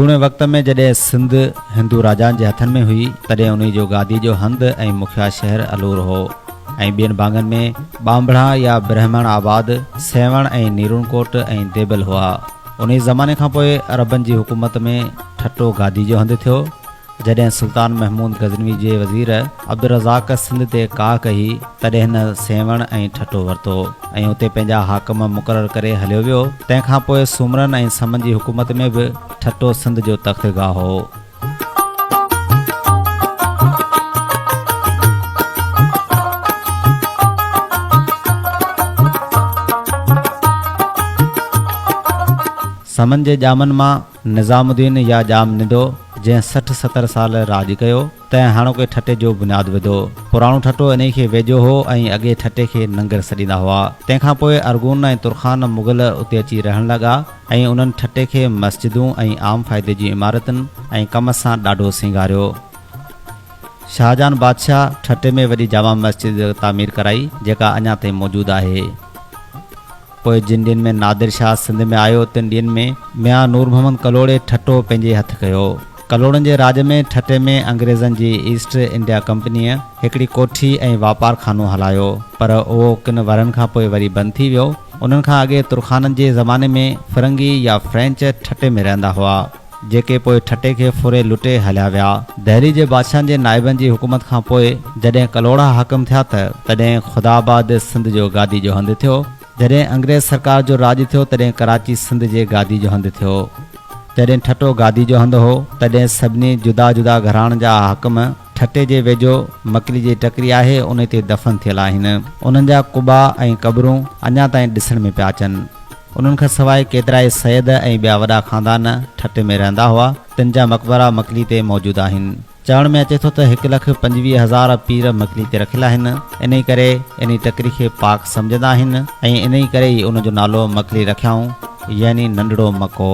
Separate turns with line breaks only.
اڳوڻي وقت ۾ جڏهن سنڌ هندو راجائن جي هٿن ۾ هئي، تڏهن انهي جو گادي جو هنڌ ۽ مکيه شهر الور هو ۽ ٻين ڀاڱن ۾ ٻانڀڻا يا برهمڻ آباد، سيوهڻ ۽ نيرون ڪوٽ ۽ ديبل هئا. انهي زماني کان پوء عربن جي حڪومت ۾ ٺٽو گادي جو هنڌ ٿيو. جڏهن سلطان محمود غزنوي جي وزير عبدالرزاق سنڌ تي ڪاهه ڪئي، تڏهن هن سيوهڻ ۽ ٺٽو ورتو ۽ اتي پنهنجا حاڪم مقرر ڪري هليو ويو. تنهن کان پوء سومرن ۽ سمن جي حڪومت ۾ به ٺٽو سنڌ جو تختگاهه هو. سمن جي ڄامن مان نظام الدين يا ڄام نندو جنهن 60 70 سال راڄ ڪيو، تنهن هاڻوڪي ٺٽي جو بنياد وڌو. پراڻو ٺٽو انهي کي ويجهو هو ۽ اڳي ٺٽي کي ننگر سڏيندا هئا. تنهن کان پوء ارغون ۽ ترخان مغل اتي اچي رهڻ لڳا ۽ انهن ٺٽي کي مسجدون ۽ عام فائدي جون عمارتن ۽ ڪم سان ڏاڍو سينگاريو. شاهجهان بادشاهه ٺٽي ۾ وڏي جامع مسجد تعمير ڪرائي، جيڪا اڃا تائين موجود آهي. پوء جن ڏينهن ۾ نادر شاهه سنڌ ۾ آيو، تن ڏينهن ۾ ميان نور محمد ڪلهوڙي ٺٽو پنهنجي هٿ ڪيو. ڪلهوڙن جي راڄ ۾ ٺٽي ۾ انگريزن جي ايسٽ انڊيا ڪمپنيء هڪڙي ڪوٺي ۽ واپار خانو هلايو، پر اهو ڪن ورهن کان پوء وري بند ٿي ويو. انهن کان اڳي ترخانن جي زماني ۾ فرنگي يا فرينچ ٺٽي ۾ رهندا هئا. جيڪي پوء ٺٽي کي ڦري لٽي هليا ويا. دهلي جي بادشاهن جي نائبن جي حڪومت کان پوء جڏهن ڪلهوڙا حاڪم ٿيا ته تڏهن خدا آباد سنڌ جو گادي جو هنڌ ٿيو. جڏهن انگريز سرڪار جو راڄ ٿيو تڏهن ڪراچي سنڌ جي گادي جو هنڌ ٿيو. جڏهن ٺٽو گادي جو هنڌ هو تڏهن سڀني جدا جدا گهراڻن جا حاڪم ٺٽي جي ويجهو مڪلي جي ٽڪري آهي انهي تي دفن ٿيل آهن. انهن جا قبا ۽ قبرون اڃا تائين ڏسڻ ۾ پيا اچن. انهن کان سواء ڪيترائي سيد ۽ ٻيا وڏا خاندان ٺٽي ۾ رهندا هئا، تن جا مقبرا مڪلي تي موجود آهن. چوڻ ۾ اچي ٿو ته هڪ لک 25,000 پير مڪلي تي رکيل آهن، انهي ڪري انهي ٽڪري کي پاڪ سمجهندا آهن ۽ انهي ڪري ئي ان جو نالو مڪلي رکيائون يعني ننڍڙو مڪو.